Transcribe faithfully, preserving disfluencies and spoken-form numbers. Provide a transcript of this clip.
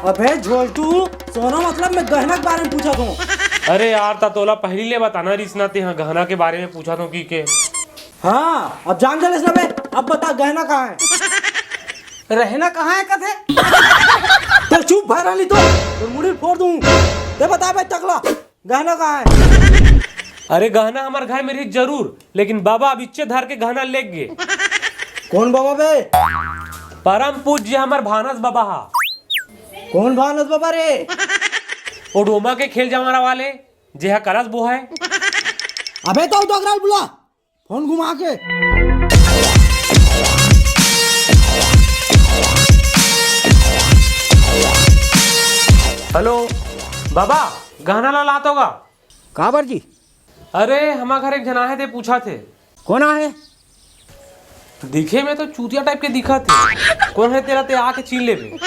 अबे झोलटू, सोना मतलब मैं गहना के बारे में पूछत हूँ। अरे यार, त तोला पहिली ले बताना रिहिस ना, तेहा गहना के बारे में पूछत हूँ कि के। हाँ, अब जान जालेस ना बे, अब बता गहना कहाँ है? रहना कहाँ है कथे? तो चुप भर रही तो, तो मुड़ी फोड़ दूँ। ते बता बे टकला, गहना कहाँ है? अरे गहना हमर घर में रही जरूर, लेकिन बाबा अब इच्चे धर के गहना लेग गे। कौन बाबा बे? परम पूज्य हमर भानस बाबा हा। कौन भानस बाबा रे? ओ डोमा के खेल जमारा वाले, जेहा कलश बोहाय। अबे तो डोकरा ल बुला, फोन घुमा के। हेलो बाबा, गहना ला लात होगा? काबर जी? अरे, हमा घर एक झन आहे, ते पूछा थे। कौन आहे? दिखे में तो चूतिया टाइप के दिखा थे। कौन है तेरा, ते आके छीन लेबे।